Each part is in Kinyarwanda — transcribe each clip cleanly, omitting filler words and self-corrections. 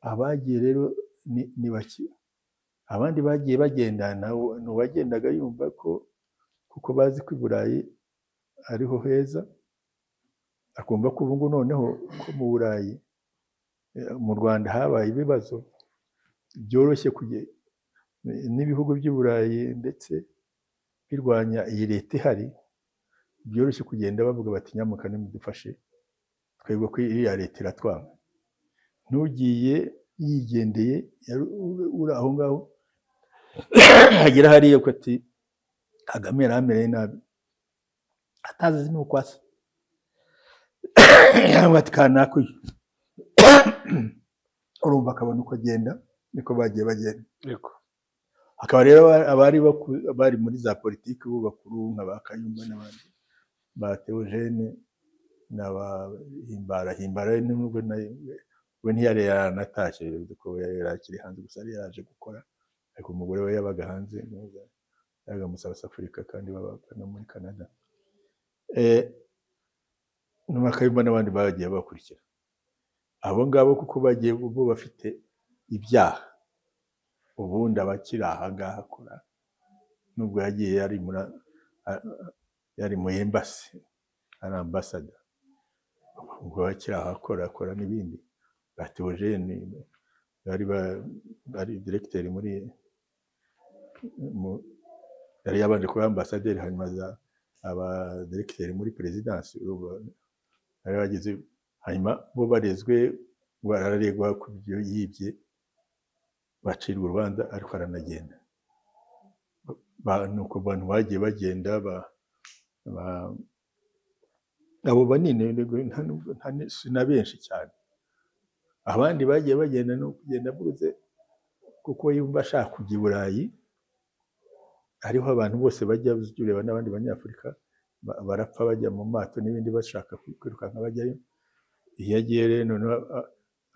Abagiye rero ni bake. Abandi bagiye bagenda ni uwagendaga yumva ko, kuko bazi ko i Burayi ariho heza, akumva ko ubu ngubu noneho ko mu Burayi, mu Rwanda habaye ibibazo byoroshye n'ibihugu by'i Burayi ndetse birwanya iyi leta ihari, byoroshye kugenda bavuga bati nyamuneka nimudufashe twebwe ko iriya leta iratwanga. Ntugiye yigendeye uri aho ngaho agera hariya ko ati Kagame yari amereye nabi, atazi n'uko asa, cyangwa ati kanaka uyu, urumva akabona uko agenda. Niko bagiye bagenda. Hakaba rero abari bari muri za politiki bo bakuru nka ba Kayumba n'abandi ba Theogene n'aba Himbara. Himbara nubwo we ntiyari yaranatashye, kuko yari akiri hanze gusa, yari yaraje gukora, ariko umugore we yabaga hanze, yabaga muri South Africa kandi babaga no muri Canada. Nyuma Kayumba n'abandi bagiye bakurikira abo ngabo, kuko bagiye bo bafite ibyaha. Ubundi abakiri aha ngaha akora, nubwo yagiye yari mu embassy, ari ambassador, ubwo abakiri aha akora n'ibindi. Ba Theogene bari directeur muri yari yabanje kuba ambasaderi, hanyuma aza aba directeur muri perezidansi, bari bageze. Hanyuma bo barezwe, bararegwa ku byo yibye, bacirwa urubanza, ariko aranagenda. Nuko abantu bagiye bagenda abo banini si na benshi cyane. Abandi bagiye bagenda no kugenda avuze kuko yumva ashaka kujya i Burayi, ariho abantu bose bajya. Ureba n'abandi banyafurika barapfa bajya mu mato n'ibindi, bashaka kwirukanka bajyayo. Iyo agiye rero noneho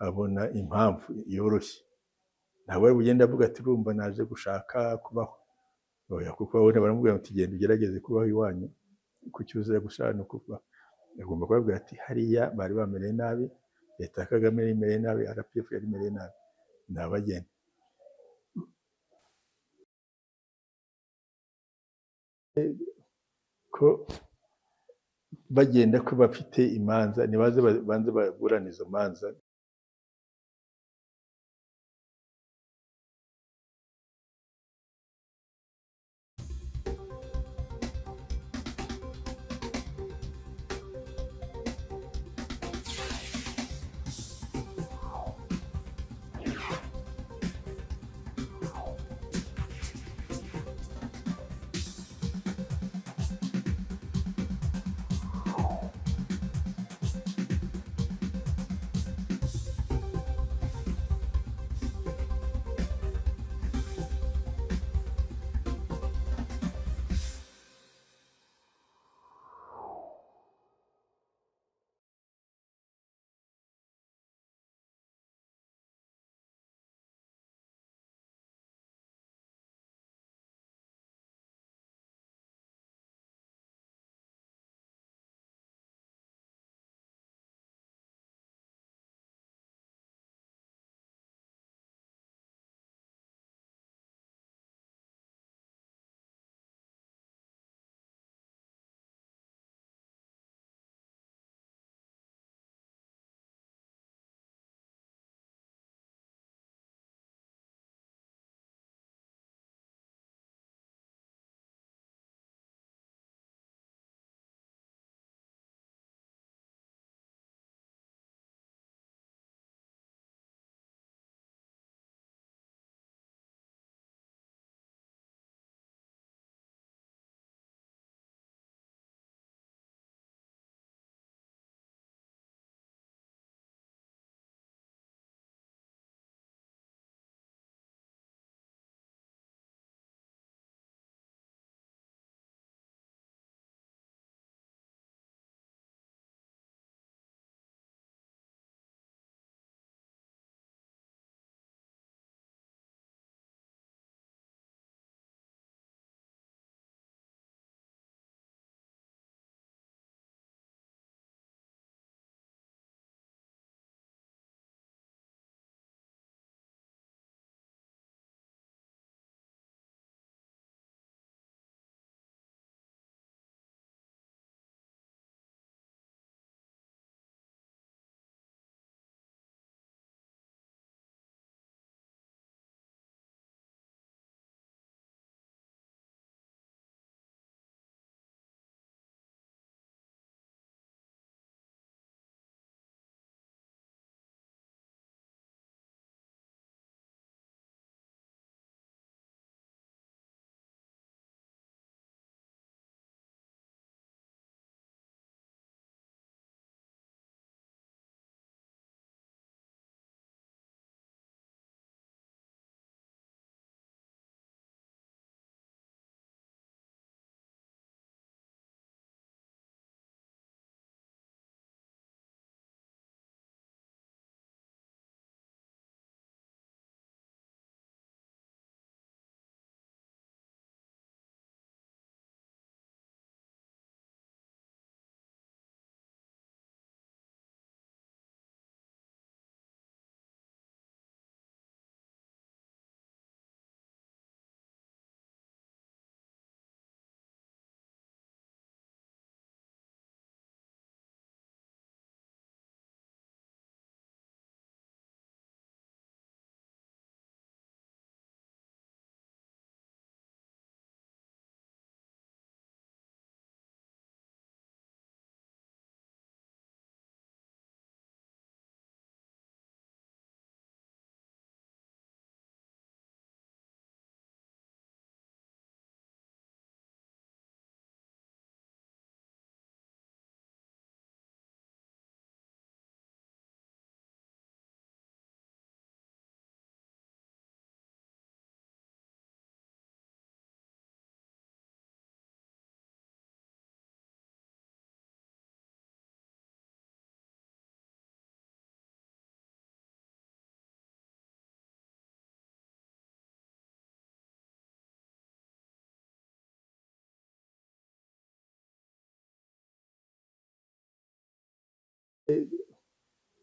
abona impamvu yoroshye, ntabwo ari bugende avuga ati urumva naje gushaka kubaho. Oya, kuko babona baramubwira bati genda ugerageze kubaho iwanyu, kuki uza gushaka no kubaho. Agomba kubabwira ati hariya bari bamereye nabi, leta ya Kagame yari imereye nabi, RPF yari imereye nabi, nabagenda. Ko bagenda ko bafite imanza, nibaze banze baburane izo manza.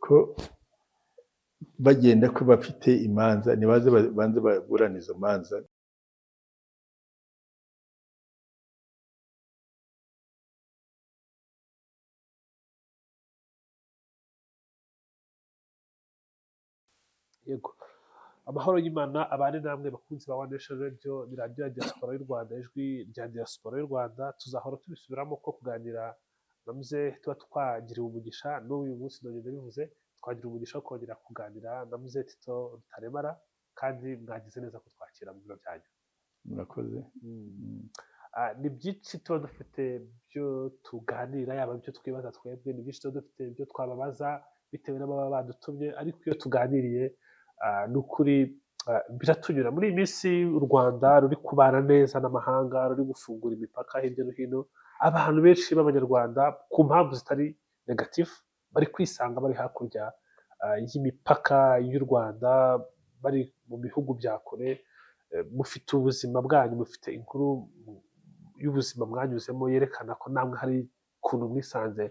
ko bagenda ko bafite imanza, nibaze banze baburane izo manza. Yego, amahoro y'Imana abane namwe bakunzi ba One Nation Radio, ni radiyo ya diaspora y'u Rwanda, ijwi rya diaspora y'u Rwanda. Tuzahora tubisubiramo ko kuganira na muzehe tuba twagiriwe umugisha, n'uyu munsi ndongera ndabivuze, twagira umugisha wo kongera kuganira na muzehe Tito Rutaremara, kandi mwagize neza kutwakira mu biro byanyu. Murakoze. Ni byinshi tuba dufite byo tuganira, yaba ibyo twibaza twebwe, ni byinshi tuba dufite ibyo twababaza bitewe n'ababa badutumye, ariko iyo tuganiriye ni ukuri biratunyura. Muri iyi minsi u Rwanda ruri kubana neza n'amahanga, ruri gufungura imipaka hirya no hino, abantu benshi b'Abanyarwanda ku mpamvu zitari negatifu bari kwisanga bari hakurya y'imipaka y'u Rwanda, bari mu bihugu bya kure. Mufite ubuzima bwanyu, mufite inkuru y'ubuzima mwanyuzemo yerekana ko namwe hari ukuntu mwisanze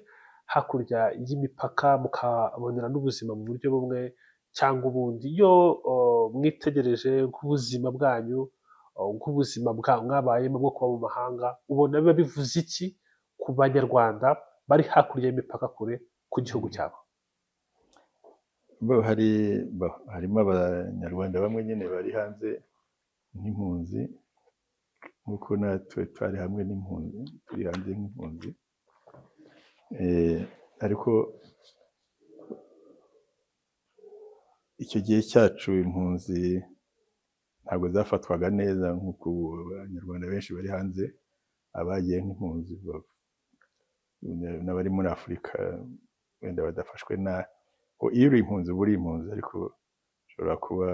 hakurya y'imipaka, mukabonera n'ubuzima mu buryo bumwe cyangwa ubundi. Iyo mwitegereje nk'ubuzima bwanyu, nk'ubuzima mwabayemo bwo kuba mu mahanga, ubona biba bivuze iki ku Banyarwanda bari hakurya y'imipaka kure ku gihugu cyabo? Harimo Abanyarwanda bamwe nyine bari hanze nk'impunzi, nk'uko natwe twari hamwe n'impunzi, turi hanze nk'impunzi, ariko icyo gihe cyacu impunzi ntabwo zafatwaga neza nk'uko ubu Abanyarwanda benshi bari hanze abagiye nk'impunzi n'abari muri Afurika wenda badafashwe na iyo uri impunzi uba uri impunzi, ariko ushobora kuba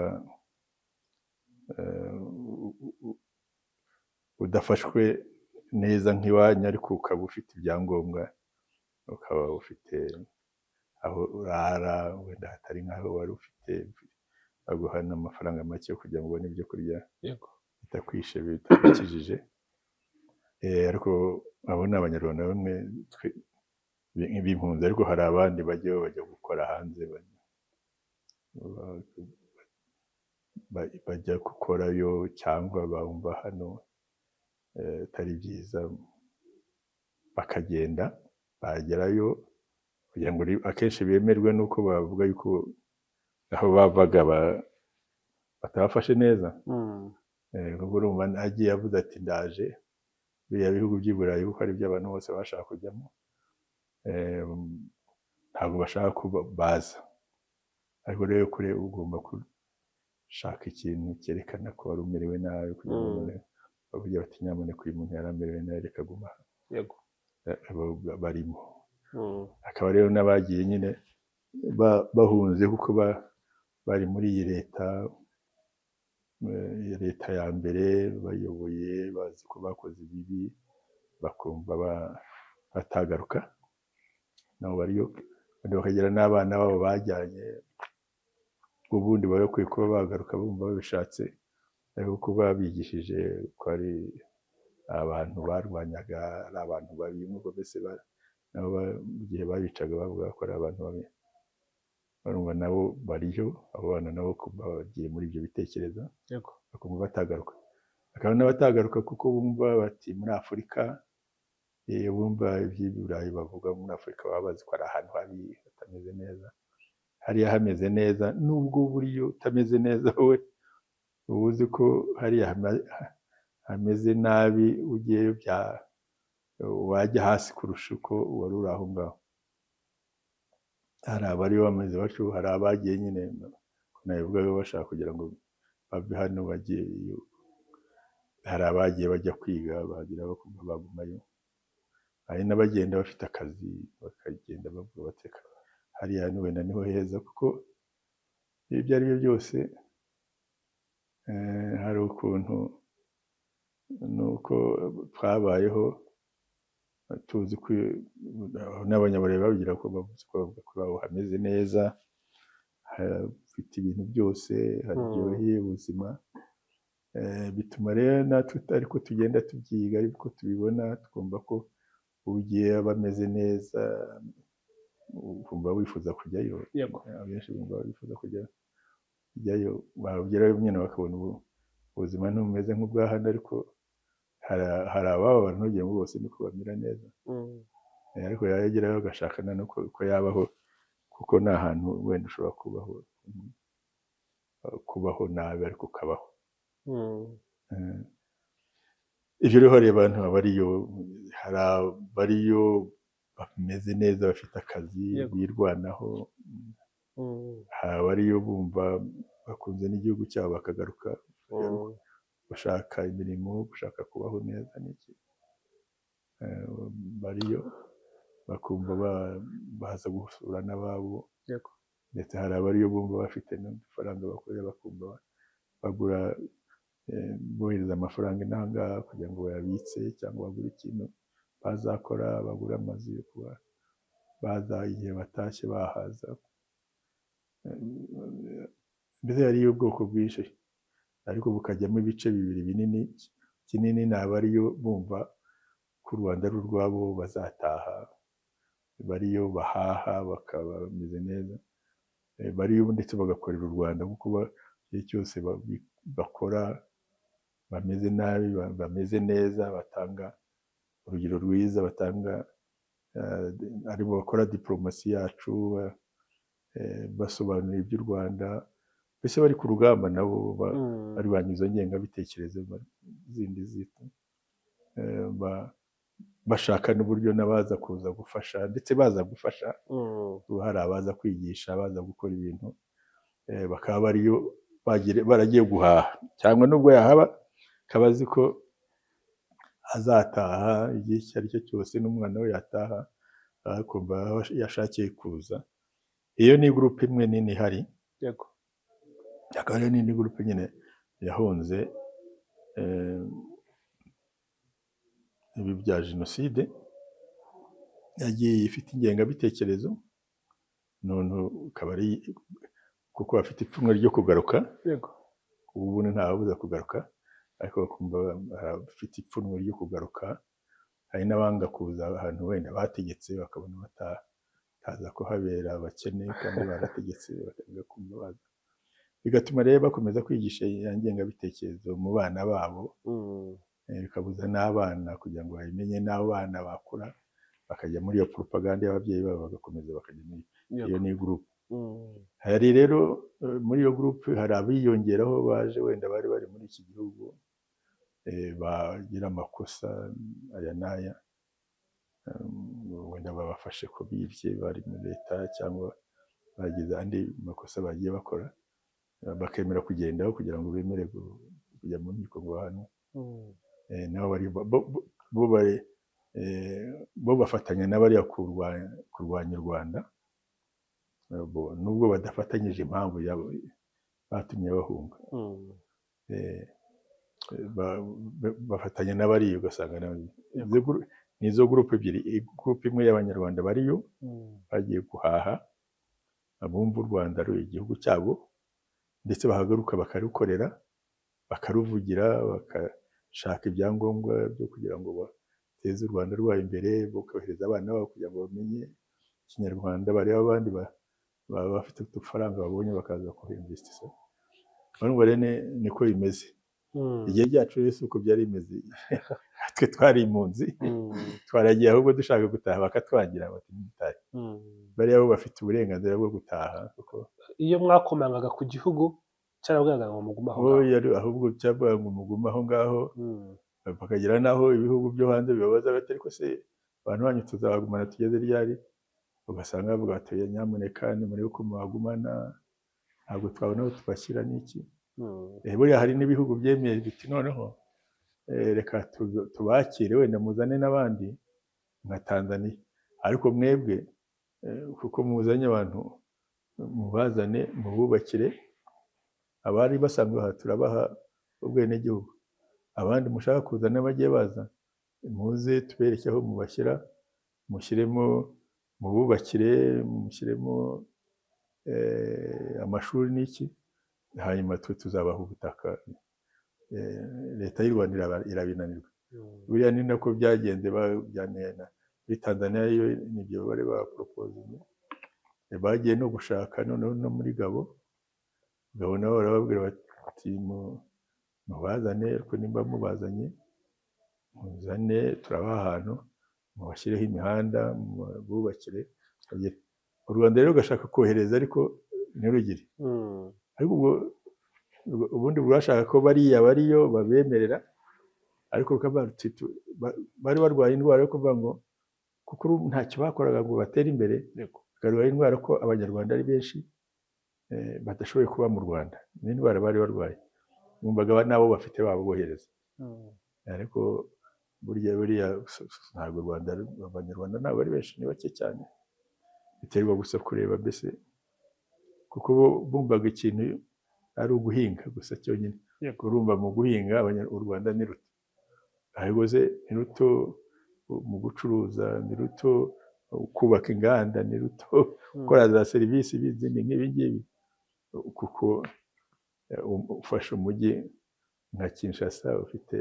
udafashwe neza nk'iwanyu, ariko ukaba ufite ibyangombwa, ukaba ufite aho urara wenda hatari nk'aho wari ufite, baguha n'amafaranga make kugira ngo ubone ibyo kurya bitakwishe bitakukijije. Ariko abo ni Abanyarwanda bamwe b'impunzi, ariko hari abandi bajya gukora hanze, bajya gukorayo cyangwa bumva hano atari byiza bakagenda, bagerayo kugira ngo akenshi bemerwe nuko bavuga yuko aho bavaga batabafashe neza. Kuko urumva agiye avuze ati ndaje biriya bihugu by'i Burayi kuko ari byo abantu bose bashaka kujyamo, ntabwo bashaka ko baza, ariko rero kure ugomba gushaka ikintu cyerekana ko wari umerewe nabi, kugira ngo bavuge bati nyamuneka uyu muntu yari amerewe nabi reka aguma barimo. Hakaba rero n'abagiye nyine bahunze kuko bari muri iyi leta, leta ya mbere bayoboye, bazi ko bakoze ibibi, bakumva batagaruka, nabo bariyo, bakagira n'abana babo bajyanye, ubundi bari bakwiye kuba bagaruka bumva babishatse, ariko kuba babigishije ko ari abantu barwanyaga, ari abantu babi, nk'uko mbese nabo igihe babicaga bavuga ko ari abantu babi, barumva nabo bariyo, abo bana nabo bagiye muri ibyo bitekerezo bakumva batagaruka. Hakaba n'abatagaruka kuko bumva bati muri Afurika, bumva iby'i Burayi bavuga muri Afurika baba bazi ko ari ahantu habi hatameze neza, hariya hameze neza, nubwo buriyo utameze neza wowe uba uzi ko hariya hameze nabi, ugiyeyo wajya hasi kurusha uko wari uri aho ngaho. Hari abari bameze batyo, hari abagiye nyine nabivugaga bashaka kugira ngo bave hano bagiye, hari abagiye bajya kwiga bagira bakumva bagumayo, hari n'abagenda bafite akazi bakagenda bavuga bateka hariya wenda niho heza, kuko ibyo ari byo byose hari ukuntu nuko twabayeho tuzi ko n'Abanyaburayi babigira ko bavuze ko bavuga ko iwabo hameze neza, hafite ibintu byose, haryoheye ubuzima. Bituma rero natwe ariko tugenda tubyiga, ariko tubibona twumva ko ugiye aba ameze neza, Ukumva wifuza kujyayo. Yego. Abenshi bumva bifuza kujyayo, bagerayo nyine bakabona ubuzima ntibumeze nk'ubwa hano, ariko hari abababara ntugire ngo bose niko bamera neza. Ariko yagerayo agashaka n'uko yabaho, kuko ni ahantu wenda ushobora kubaho nabi ariko ukabaho. Ibyo rero hari abantu abariyo, hari abariyo bameze neza bafite akazi birwanaho, hari abariyo bumva bakunze n'igihugu cyabo bakagaruka gushaka imirimo, gushaka kubaho neza n'iki. Bariyo bakumva baza gusura n'ababo, ndetse hari abariyo bumva bafite n'udufaranga bakorera, bakumva bagura, bohereza amafaranga inahangaha kugira ngo bayabitse cyangwa bagure ikintu bazakora, bagura amazu yo kuba baza igihe batashye bahaza. Mbese hariyo ubwoko bwinshi, ariko bukajyamo ibice bibiri binini. Kinini ni abariyo bumva ko u Rwanda ari urwabo bazataha, bariyo bahaha bakaba bameze neza, bariyo ndetse bagakorera u Rwanda kuko igihe cyose bakora bameze nabi, bameze neza, batanga urugero rwiza, batanga aribo bakora diplomasi yacu, basobanura iby'u Rwanda, mbese bari ku rugamba nabo barwanya izo ngengabitekerezo zindi zita, bashaka n'uburyo n'abaza kuza gufasha, ndetse baza gufasha, hari abaza kwigisha, baza gukora ibintu, bakaba bariyo baragiye guhaha, cyangwa nubwo yahaba akaba azi ko azataha igihe icyo ari cyo cyose, n'umwana we yataha akumva yashakiye kuza. Iyo ni gurupe imwe nini ihari. Yego. Hakaba hariho n'indi gurupe nyine yahunze ibi bya jenoside, yagiye ifite ingengabitekerezo, none ukaba ari kuko bafite ipfunwe ryo kugaruka. Yego. Ubu ntababuza kugaruka, ariko bakumva bafite ipfunwe ryo kugaruka. Hari n'abanga kuza ahantu wenda bategetse, bakabona bataza kuhabera abakene kandi barategetse, bakanga kumva baza, bigatuma rero bakomeza kwigisha ya ngengabitekerezo mu bana babo, bikabuza n'abana kugira ngo babimenye, n'abo bana bakura bakajya muri iyo propaganda y'ababyeyi babo, bagakomeza bakajya muri iyo ni groupe. Hari rero muri iyo groupe hari abiyongeraho baje wenda bari bari muri iki gihugu, bagira amakosa aya n'aya, wenda babafashe ko bibye bari muri leta cyangwa bagize andi makosa bagiye bakora, bakemera kugendaho kugira ngo bemere kujya mu nkiko ngo bahanwe. Nabo bari bo bafatanya n'abariya kurwanya u Rwanda, nubwo badafatanyije impamvu batumye bahunga. Bafatanya n'abariya, ugasanga ni izo gurupe ebyiri. Gurupe imwe y'Abanyarwanda bariyo bagiye guhaha, abumva u Rwanda ari igihugu cyabo, ndetse bahagaruka bakarukorera, bakaruvugira, bakashaka ibyangombwa byo kugira ngo bateze u Rwanda rwabo imbere, bokohereza abana babo kugira ngo bamenye Ikinyarwanda, barebe abandi baba bafite udufaranga babonye bakaza kuhinvestisa. Urumva rero niko bimeze. Igihe byacu rero si uko byari bimeze, twe twari impunzi, twaragiye ahubwo dushaka gutaha bakatwangira bati ntitahe. Bariya bo bafite uburenganzira bwo gutaha, kuko iyo mwakomangaga ku gihugu cyarabwiraga ngo mugume aho ngaho, ahubwo cyavuga ngo mugume aho ngaho, bakagera n'aho ibihugu byo hanze bibabaza bati ariko se abantu banyu tuzabagumana tugeze ryari? Ugasanga bavuga bati nyamuneka nimurebe uko mubagumana, ntabwo twabona aho tubashyira n'iki. Buriya hari n'ibihugu byemeye biti noneho reka tubakire wenda muzane n'abandi nka Tanzania, ariko mwebwe kuko muzanye abantu mubazane mububakire, abari basanzwe aha turabaha ubwenegihugu, abandi mushaka kuzana bagiye baza muze tubereke aho mubashyira, mushyiremo mububakire, mushyiremo amashuri n'iki, hanyuma twe tuzabaha ubutaka. Leta y'u Rwanda irabinanirwa. Buriya ni nako byagenze muri Tanzania, yo nibyo bari baporopozinze. Bagiye no gushaka noneho no muri Gabo. Gabo nabo barababwira bati mubazane, ariko nimba mubazanye muzane turabaha ahantu mubashyireho imihanda mububakire. U Rwanda rero rugashaka kohereza ariko ntirugire. Ariko ubwo ubundi bwashaka ko bariya bariyo babemerera, ariko bari barwaye indwara yo kuvuga ngo kuko ntacyo bakoraga ngo batere imbere, bakarwara indwara ko Abanyarwanda ari benshi badashoboye kuba mu Rwanda. Ni indwara bari barwaye, bumvaga nabo bafite babo bohereza. Ariko burya buriya ntabwo u Rwanda, Abanyarwanda ntabwo ari benshi, ni bake cyane. Biterwa gusa kureba mbese, kuko bo bumvaga ikintu ari uguhinga gusa cyonyine. Urumva mu guhinga u Rwanda ni ruto, ariko se ni ruto mu gucuruza, ni ruto kubaka inganda, ni ruto gukora za serivisi n'izindi nk'ibi ngibi. Kuko ufashe umujyi nka Kinshasa ufite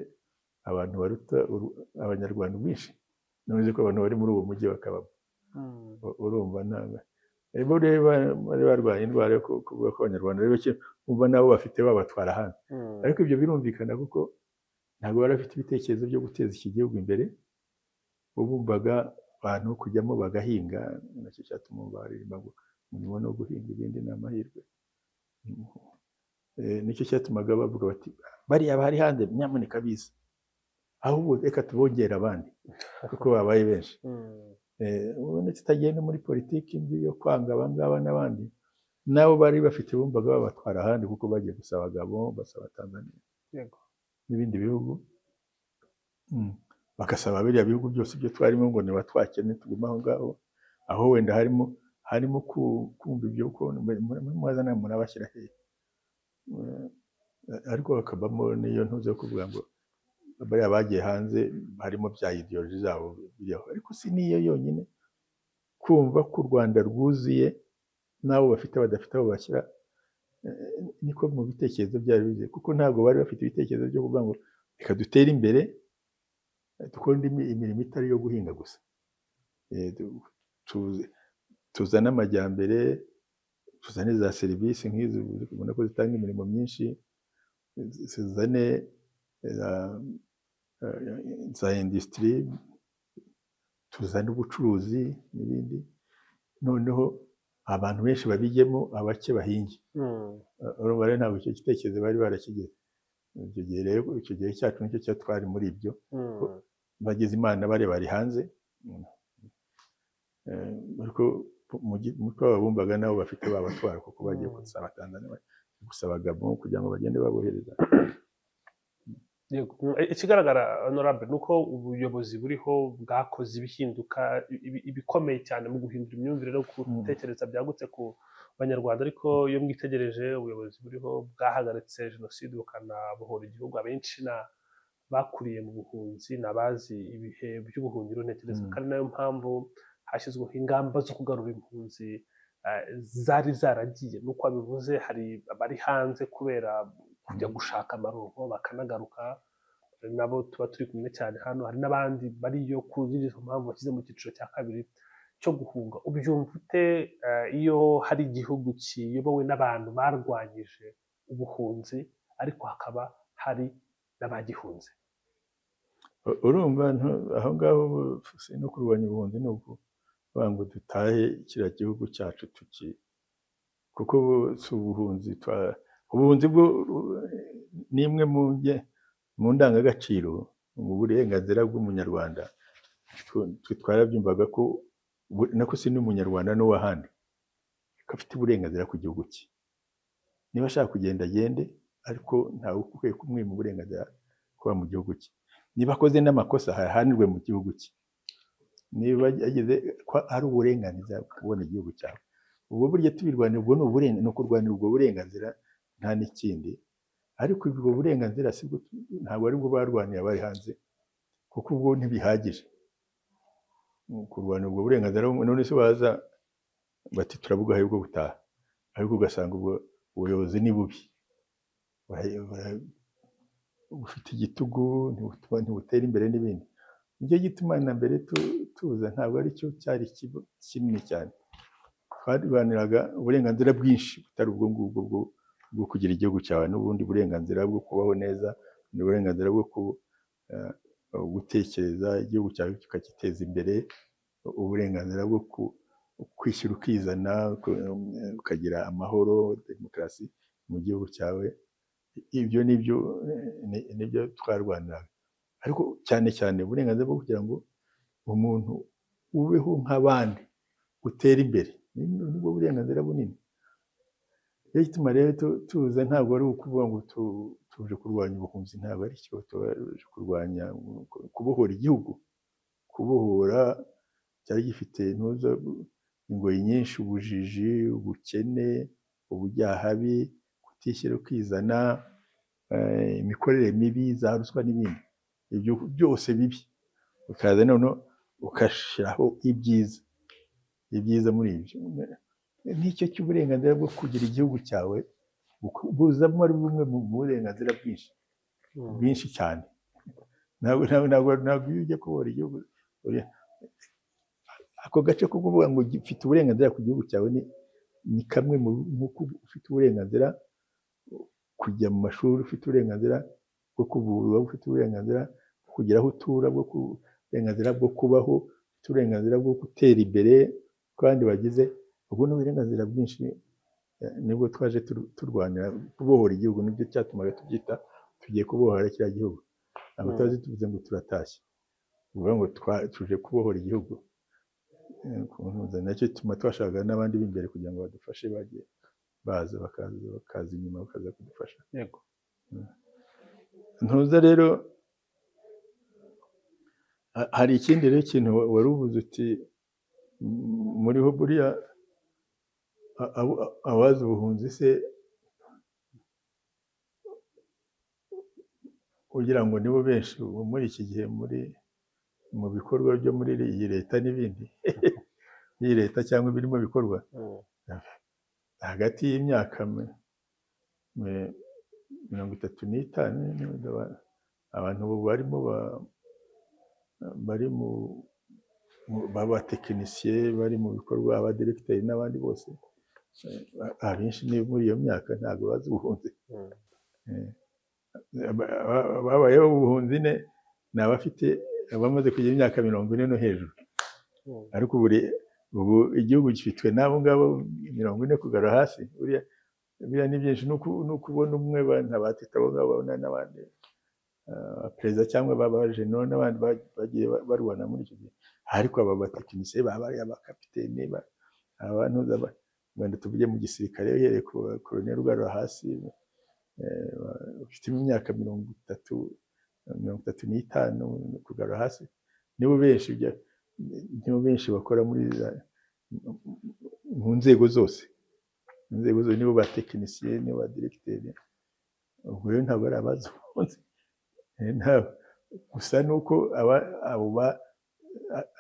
abantu baruta Abanyarwanda benshi, ntuzi ko abantu bari muri uwo mujyi bakabamo. Urumva ntabwo bari barwaye indwara yo kuvuga ko Abanyarwanda ari bake, umva nabo bafite babatwara ahandi. Ariko ibyo birumvikana kuko ntabwo bari bafite ibitekerezo byo guteza iki gihugu imbere. Bumvaga abantu kujyamo bagahinga, nacyo cyatuma baririmba ngo umurimo no guhinga ibindi ni amahirwe. Nicyo cyatumaga bavuga bati bariya bari hanze nyamuneka bize, ahubwo reka tubongere abandi kuko babaye benshi. Ubona tutagenda muri politiki mbi yo kwanga abangaba n'abandi, nabo bari bafite bumvaga babatwara ahandi kuko bagiye gusaba Gabo, basaba Tanzania n'ibindi bihugu, bagasaba biriya bihugu byose ibyo twarimo ngo nibatwakene tugume aho ngaho. Aho wenda harimo kumva ibyo ko mwazana murabashyira hehe, ariko hakabamo n'iyo ntuze yo kuvuga ngo bariya bagiye hanze harimo bya ideology zabo biriho. Ariko si niyo yonyine, kumva ko u Rwanda rwuzuye n'abo bafite badafite aho bashyira, niko mu bitekerezo byari bize. Kuko ntabwo bari bafite ibitekerezo byo kuvuga ngo reka dutere imbere dukore imirimo itari iyo guhinga gusa, tuzane amajyambere, tuzane za serivisi nk'izi ubona ko zitanga imirimo myinshi, zizane za industry, tuzane ubucuruzi n'ibindi, noneho abantu benshi babijyemo, abake bahinge. Urumva rero ntabwo icyo gitekerezo bari barakigize icyo gihe. Rero icyo gihe cyacu nicyo cyatwari muri ibyo. Bagize Imana bari bari hanze, ariko mutwe bumvaga nabo bafite babatwara kuko bagiye gusaba Tanzania, gusaba Gabon kugira ngo bagende babohereza. Ikigaragara honorable ni uko ubuyobozi buriho bwakoze ibihinduka ibikomeye cyane mu guhindura imyumvire no gutekereza byagutse ku banyarwanda. Ariko iyo mwitegereje ubuyobozi buriho bwahagaritse jenoside bukanabohora igihugu, abenshi bakuriye mu buhunzi n'abazi ibihe by'ubuhungiro. Ntekereza ko ari nayo mpamvu hashyizweho ingamba zo kugarura impunzi zari zaragiye. Nuko wabivuze, hari abari hanze kubera kujya gushaka amaronko bakanagaruka, nabo tuba turi kumwe cyane hano. Hari n'abandi bariyo kuri izo mpamvu bashyize mu cyiciro cya kabiri cyo guhunga. Ubyumva ute iyo hari igihugu kiyobowe n'abantu barwanyije ubuhunzi ariko hakaba hari n'abagihunze? Urumva aho ngaho si no kurwanya ubuhunzi, ni ukuvuga ngo dutahe kiriya gihugu cyacu tuki, kuko si ubuhunzi. Ubuhunzi bwo ni imwe mu ndangagaciro, mu burenganzira bw'Umunyarwanda. Twarabyumvaga ko nako si n'Umunyarwanda n'uw'ahandi ko afite uburenganzira ku gihugu cye. Niba ashaka kugenda agende, ariko ntawe ukwiye kumwima uburenganzira kuba mu gihugu cye. Niba akoze n'amakosa ahanirwe mu gihugu cye. Niba ageze ko ari uburenganzira kubona igihugu cyawe, ubwo burya tubirwanira, ubwo ni ukurwanira ubwo burenganzira nta n'ikindi. Ariko ubwo burenganzira sibwo, ntabwo aribwo barwaniye abari hanze, kuko ubwo ntibihagije kurwanira ubwo burenganzira. None se baza bati turabugahaye ubwo gutaha, ariko ugasanga ubwo ubuyobozi ni bubi, bufite igitugu, ntibutera imbere n'ibindi. Nicyo gituma na mbere tuza ntabwo aricyo cyari kinini cyane. Twarwaniraga uburenganzira bwinshi butari ubwo ngubwo bwo kugira igihugu cyawe, n'ubundi burenganzira bwo kubaho neza, n'uburenganzira bwo gutekereza igihugu cyawe kikagiteza imbere, uburenganzira bwo kwishyira ukizana, ukagira amahoro, demokarasi mu gihugu cyawe. Ibyo nibyo twarwaniraga, ariko cyane cyane uburenganzira bwo kugira ngo umuntu ubeho nk'abandi, utere imbere, nibwo burenganzira bunini. Niyo gituma rero tuza, ntabwo ari ukuvuga ngo tuje kurwanya ubuhunzi, ntabwo ari cyo. Tuje kurwanya kubohora igihugu, kubohora cyari gifite ntuza ingoyi nyinshi, ubujiji, ubukene, ubujyahabi, kutishyira ukizana, imikorere mibi, za ruswa n'ibindi, ibyo byose bibi, ukaza noneho ugashyiraho ibyiza. Ibyiza muri ibyo nk'icyo cy'uburenganzira bwo kugira igihugu cyawe, buzamo ari bumwe mu burenganzira bwinshi bwinshi cyane. Ntabwo iyo ujya kubohora igihugu, ako gace ko kuvuga ngo ufite uburenganzira ku gihugu cyawe ni kamwe mu nk'uko ufite uburenganzira kujya mu mashuri, ufite uburenganzira bwo kuvurwa, ufite uburenganzira bwo kugira aho utura, bwo uburenganzira bwo kubaho, ufite uburenganzira bwo gutera imbere kandi bagize. Ubwo ni uburenganzira bwinshi, nibwo twaje turwanira kubohora igihugu. Nibyo cyatumaga tubyita tugiye kubohora kiriya gihugu. Ntabwo tuba tuvuze ngo turatashye, uvuga ngo tuje kubohora igihugu. Nacyo gituma twashakaga n'abandi b'imbere kugira ngo badufashe, bagiye baza bakaza inyuma bakaza kudufasha. Yego. Ntuza rero, hari ikindi rero kintu wari uvuze uti muriho buriya abazi ubuhunzi se ugira ngo nibo benshi muri iki gihe muri mu bikorwa byo muri iyi leta n'ibindi, iyi leta cyangwa ibirimo bikorwa hagati y'imyaka 35, abantu barimo bari mu b'abatekinisiye bari mu bikorwa, abadiregiteri n'abandi bose, abenshi ni muri iyo myaka ntabwo bazi ubuhunzi. Babayeho ubuhunzi ni abafite abamaze kugira imyaka 40 no hejuru. Ariko ubu igihugu gifitwe n'abo ngabo 40 kugarura hasi, buriya ni byinshi. Ni ukubona umwe nka ba Tito, abo ngabo n'abandi perezida cyangwa ba jenero n'abandi bagiye barwana muri icyo gihe. Ariko aba batekinisiye baba ari abakapitene, abantu wenda tuvuge mu gisirikare uhereye ku koloneli ugarura hasi, ufite imyaka 30, 35 kugarura hasi, nibo benshi bakora muri mu nzego zose, inzego zose, nibo batekinisiye, nibo ba diregiteri. Ubwo rero ntabwo ari abazi ubuhunzi. Gusa ni uko abo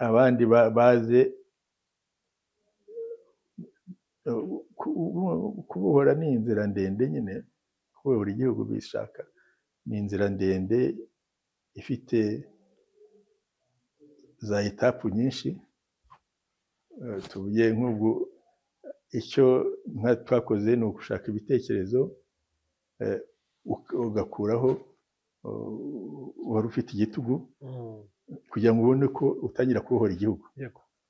abandi baze kubohora ni inzira ndende nyine, kubohora igihugu bishaka ni inzira ndende ifite za étapes nyinshi. Tuvuge nk'ubwo icyo nka twakoze ni ugushaka ibitekerezo, ugakuraho wari ufite igitugu kugira ngo ubone ko utangira kubohora igihugu.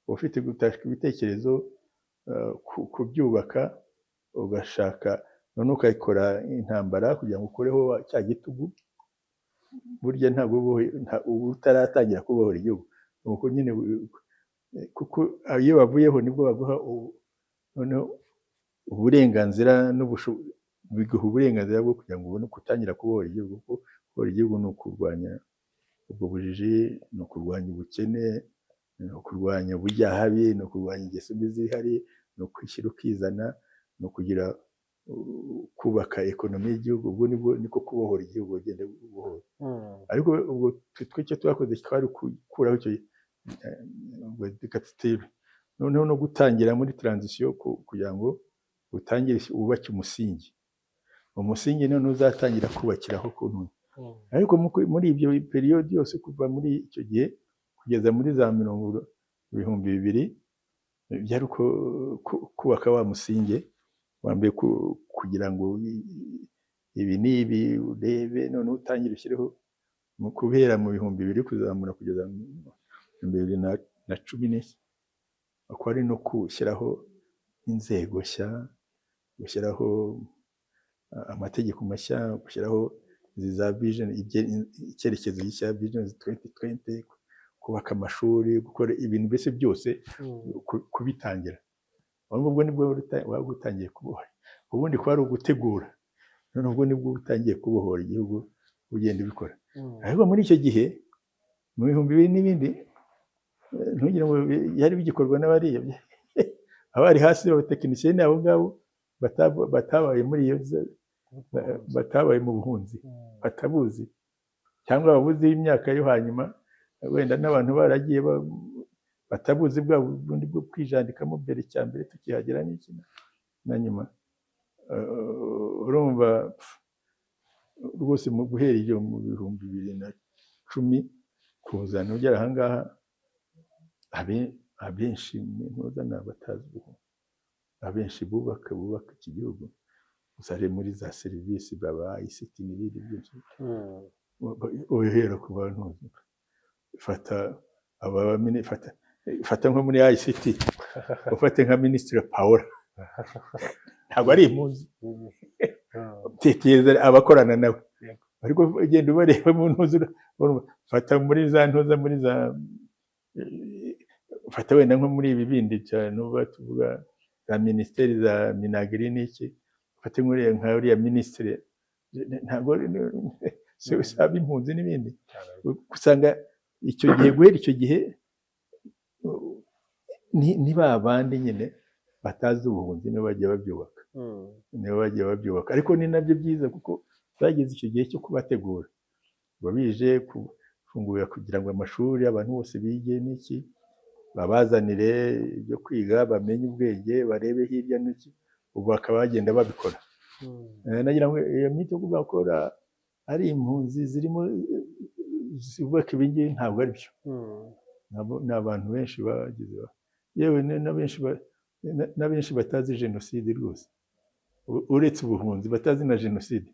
Ufite gushaka ibitekerezo, kubyubaka, ugashaka noneho ukayikora intambara kugira ngo ukureho cya gitugu. Burya ntabwo uba utaratangira kubohora igihugu, nuko nyine kuko iyo bavuyeho nibwo baguha noneho uburenganzira, biguha uburenganzira bwo kugira ngo ubone uko utangira kubohora igihugu. Kuko kubohora igihugu ni ukurwanya ubwo bujiji, ni ukurwanya ubukene, ni ukurwanya ubujyahabi, ni ukurwanya ingeso mbi zihari, ni ukwishyira ukizana, ni ukugira kubaka économie y'igihugu. Ubwo nibwo niko kubohora igihugu, ugenda ubohora. Ariko ubwo twe icyo twakoze twari gukuraho icyo ubwo dictature, noneho no gutangira muri transition kugira ngo utangire wubake umusingi, umusingi noneho uzatangira kubakiraho ku ntuye. Ariko muri ibyo période yose kuva muri icyo gihe kugeza muri za mirongo 2000. Byari kubaka wa musinge wambaye kugira ngo ibi n'ibi urebe, noneho utangire ushyireho mu guhera mu 2000 kuzamura kugeza mu 2010, akaba ari no gushyiraho inzego nshya, gushyiraho amategeko mashya, gushyiraho za vision, icyerekezo gishya vision 2020, kubaka amashuri, gukora ibintu mbese byose kubitangira. Ubwo nibwo waba utangiye kubohora. Ubundi kwari ugutegura, none ubwo nibwo utangiye kubohora igihugu ugenda ubikora. Ariko muri icyo gihe mu 2000 n'ibindi, ntugire ngo byari bigikorwa n'abariya abari hasi b'abatekinisiye, ni abo ngabo batabaye muri iyo, batabaye mu buhunzi, batabuzi cyangwa babuze imyaka yo hanyuma, wenda n'abantu baragiye batabuzi bwa bundi bwo kwijandikamo mbere cya mbere tukihagera n'iki na nyuma. Urumva rwose mu guhera iyo mu 2010 kuzana ugera aha ngaha, abenshi ni abatazi ubuhunzi, abenshi bubaka iki gihugu gusa ari muri za serivisi baba ICT n'ibindi byinshi. Uhera ku bantu, fata fata nko muri ICT, ufate nka Minisitiri Paola, ntabwo ari impunzi, tekereza abakorana nawe, ariko ugenda ubareba mu ntuza, fata muri za ntuza, muri za fata wenda nko muri ibi bindi cyane nuba tuvuga za minisiteri za Minagri n'iki, ufate nka uriya minisitiri, ntabwo saba impunzi n'ibindi. Usanga icyo gihe guhera icyo gihe ni ba bandi nyine batazi ubuhunzi nibo bagiye babyubaka, nibo bagiye babyubaka. Ariko ni nabyo byiza kuko bageze icyo gihe cyo kubategura, bije gufungura kugira ngo amashuri abantu bose bige n'iki, babazanire ibyo kwiga, bamenye ubwenge, barebe hirya n'iki, ubu bakaba bagenda babikora. Nagira ngo iyo myito yo bakora ari impunzi zirimo zubaka ibingibi ntabwo ari byo. Ni abantu benshi bagize, yewe n'abenshi batazi jenoside rwose, uretse ubuhunzi batazi na jenoside.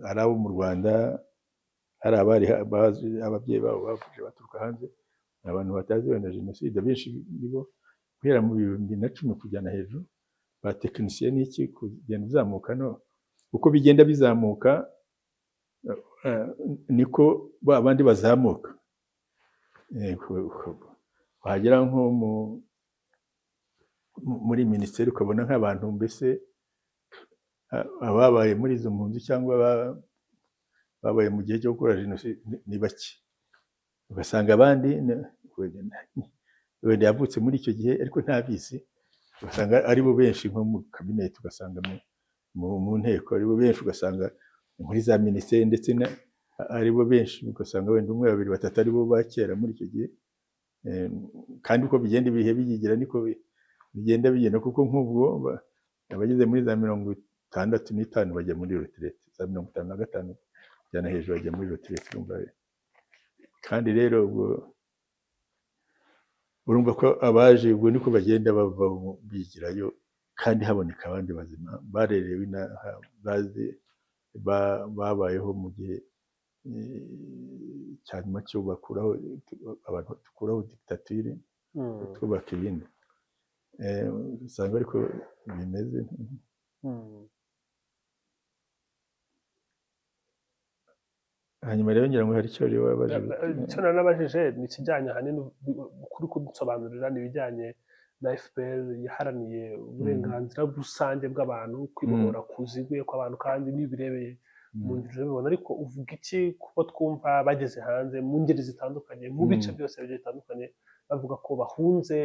Ari abo mu Rwanda, hari abari ababyeyi babo bavuje baturuka hanze, abantu batazi wenda jenoside abenshi nibo guhera mu 2010 kujyana hejuru, ba tekinisiye n'iki kugenda uzamuka, no uko bigenda bizamuka niko ba bandi bazamuka. Wagera nko muri minisiteri ukabona nk'abantu mbese ababaye muri izo mpunzi cyangwa babaye mu gihe cyo gukora jenoside ni bake, ugasanga abandi wenda yavutse muri icyo gihe ariko ntabizi, ugasanga ari bo benshi nko mu kabineti, ugasanga mu nteko ari bo benshi, ugasanga muri za minisiteri ndetse ari bo benshi, ugasanga wenda umwe, babiri, batatu ari bo ba kera muri icyo gihe. Kandi uko bigenda ibihe biyigira niko bigenda bigenda, kuko nk'ubwo abageze muri za 65 bajya muri retraite, za 55 kujyana hejuru bajya muri retraite. Kandi rero ubwo urumva ko abaje ubwo niko bagenda bava bigirayo, kandi haboneka abandi bazima barerewe inaha, bazi babayeho mu gihe cya nyuma cyo bakuraho abantu, dukuraho dictature, twubaka ibindi. Usanga ariko bimeze. Hanyuma rero ngira ngo hari icyo wabajije. Icyo nanabajije ni ikijyanye ahanini kuri kudusobanurira ni ibijyanye na FPR yaharaniye uburenganzira rusange bw'abantu, kwibohora kuziguye kw'abantu, kandi n'ibirebeye mu ngeri z'ibibona. Ariko uvuga iki kuko twumva bageze hanze mu ngeri zitandukanye, mu bice byose bigiye bitandukanye, bavuga ko bahunze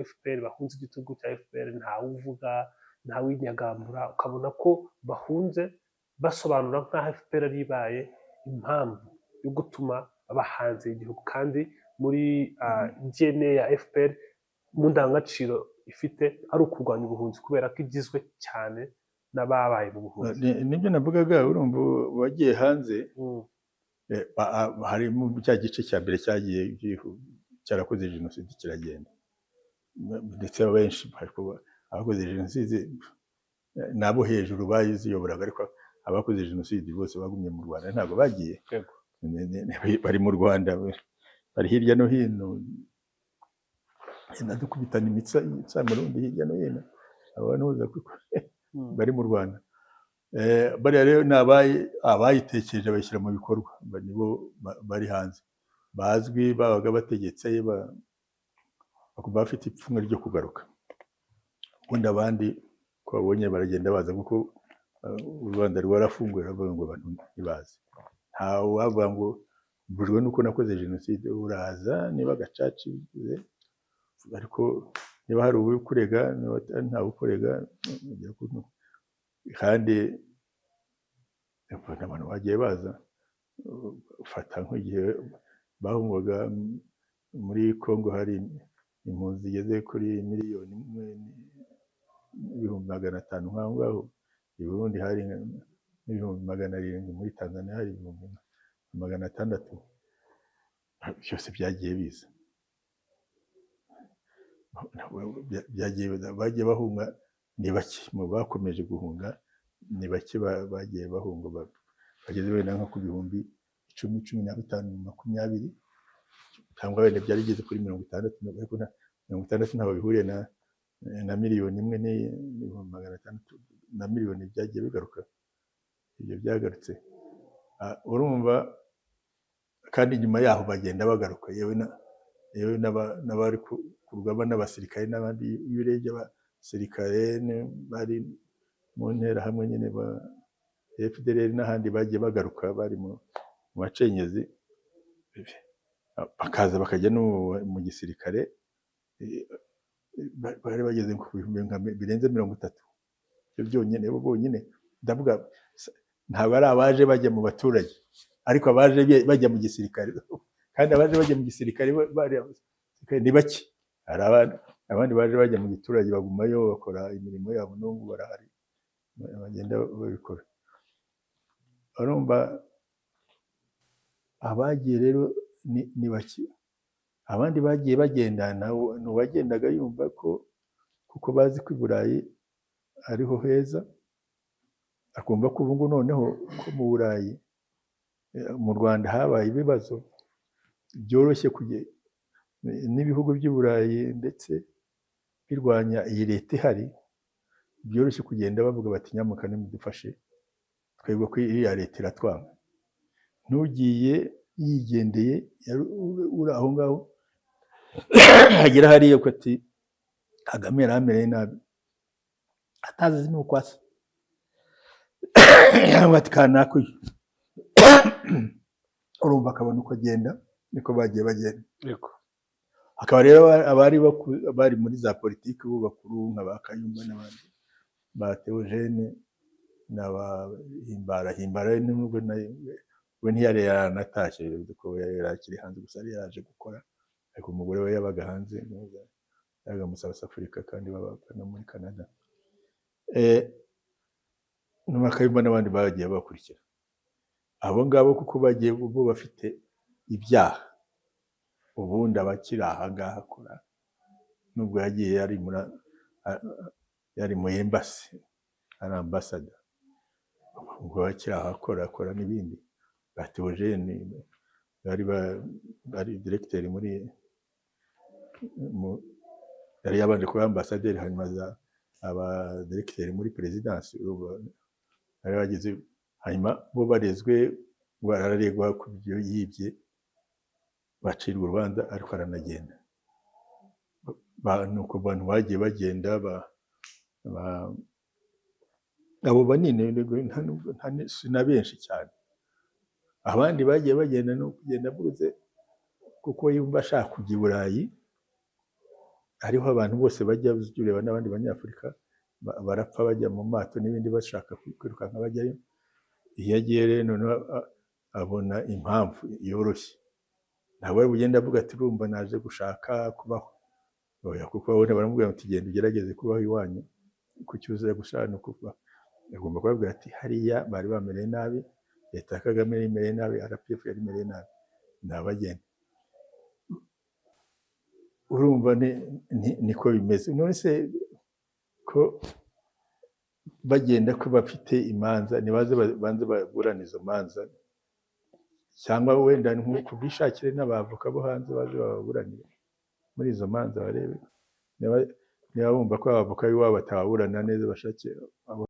FPR, bahunze igitugu cya FPR, ntawuvuga ntawinyagambura, ukabona ko bahunze basobanura nk'aho FPR ari ibaye impamvu yo gutuma baba hanze y'igihugu, kandi muri DNA ya FPR mu ndangagaciro ifite ari ukurwanya ubuhunzi, kubera ko igizwe cyane n'ababaye mu buhunzi. Nibyo navugaga, urumva wagiye hanze harimo cya gice cya mbere cyagiye cyarakoze jenoside kiragenda, Ndetse benshi abakoze jenoside nabo hejuru baziyoboraga, ariko abakoze jenoside bose bagumye mu Rwanda, ntabwo bagiye. Bari mu Rwanda, bari hirya no hino, dukubitana imitsamurundi hirya no hino, abantu bari mu Rwanda. Bariya rero ni abayitekereje bayishyira mu bikorwa, nibo bari hanze bazwi, babaga bategetse, bakumva bafite ipfunwe ryo kugaruka. Ubundi abandi ko babonye baragenda baza, kuko u Rwanda rwarafunguye, ruravuga ngo abantu ntibaze, ntawe wavuga ngo mbujwe nuko nakoze jenoside. Uraza niba gacaca ivuze, ariko niba hari ukurega, niba ntawe ukurega, kandi abantu bagiye baza. Ufata nk'igihe bahungwaga muri Congo, hari impunzi zigeze kuri 1,500,000 nk'aho ngaho. I Burundi hari 700,000, muri Tanzania hari 600,000. Byose byagiye biza, bagiye bahunga ni bake, mu bakomeje guhunga ni bake bagiye bahunga, bageze wenda nko ku 10,000, 15,000, 20, cyangwa wenda byari bigeze kuri 60, ariko 60 ntabwo bihuriye na 1,600,000 na miliyoni byagiye bigaruka. Ibyo byagarutse urumva, kandi nyuma yaho bagenda bagaruka, yewe n'abari ku rugamba n'abasirikare n'abandi. Iyo urebye abasirikare bari mu nterahamwe nyine ba FDLR n'ahandi bagiye bagaruka, bari mu bacengezi, bakaza bakajya no mu gisirikare, bari bageze ku bihumbi birenze 30. Ibyo byonyine, bo bonyine ndavuga, ntabwo ari abaje bajya mu baturage, ariko abaje bajya mu gisirikare, kandi abaje bajya mu gisirikare ni bake. Hari abandi baje bajya mu giturage bagumayo bakora imirimo yabo, n'ubu barahari bagenda babikora. Urumva abagiye rero ni bake, abandi bagiye bagenda ni uwagendaga yumva ko kuko bazi ko i Burayi ariho heza, akumva ko ubu ngubu noneho ko mu Burayi, mu Rwanda habaye ibibazo byoroshye n'ibihugu by'i Burayi ndetse birwanya iyi leta ihari, byoroshye kugenda bavuga bati nyamuneka nimudufashe twebwe ko iriya leta iratwanga. Ntugiye yigendeye uri aho ngaho agera hariya ko ati Kagame yari amereye nabi, atazi n'uko asa, cyangwa ati kanaka uyu, urumva akabona uko agenda, niko bagiye bagenda. Hakaba rero abari bari muri za politiki bo bakuru nka ba Kayumba n'abandi ba Theogene n'aba Himbara. Himbara nubwo we ntiyari yaranatashye, kuko yari akiri hanze, gusa yari yaraje gukora, ariko umugore we yabaga hanze, yabaga muri South Africa kandi babaga no muri Canada. Nyuma Kayumba n'abandi bagiye bakurikira abo ngabo, kuko bagiye bo bafite ibyaha. Ubundi abakiri aha ngaha akora, nubwo yagiye yari mu embassy, ari ambassador, ubwo abakiri aha akora n'ibindi. Ba Theogene bari directeur muri yari yabanje kuba ambasaderi, hanyuma aza aba directeur muri perezidansi, bari bageze, hanyuma bo barezwe, bararegwa ku byo yibye, bacirwa urubanza, ariko aranagenda. Nuko abantu bagiye bagenda, abo banini si na benshi cyane. Abandi bagiye bagenda no kugenda avuze kuko yumva ashaka kujya i Burayi, hariho abantu bose bajya, ureba n'abandi banyafurika barapfa bajya mu mato n'ibindi bashaka kwirukanka bajyayo. Iyo agiye rero noneho abona impamvu yoroshye, ntabwo ari bugende avuga ati urumva naje gushaka kubaho, oya, kuko babona baramubwira bati genda ugerageze kubaho iwanyu, kuki uza gushaka no kubaho. Agomba kubabwira ati hariya bari bamereye nabi, leta ya Kagame yari imereye nabi, RPF yari imereye nabi, nabagenda. Urumva niko bimeze. None se ko bagenda ko bafite imanza, nibaze banze baburane izo manza, cyangwa wenda nk'uko bishakire n'abavoka bo hanze baze bababuranire muri izo manza, barebe niba bumva ko abavoka b'iwabo batababurana neza, bashake abo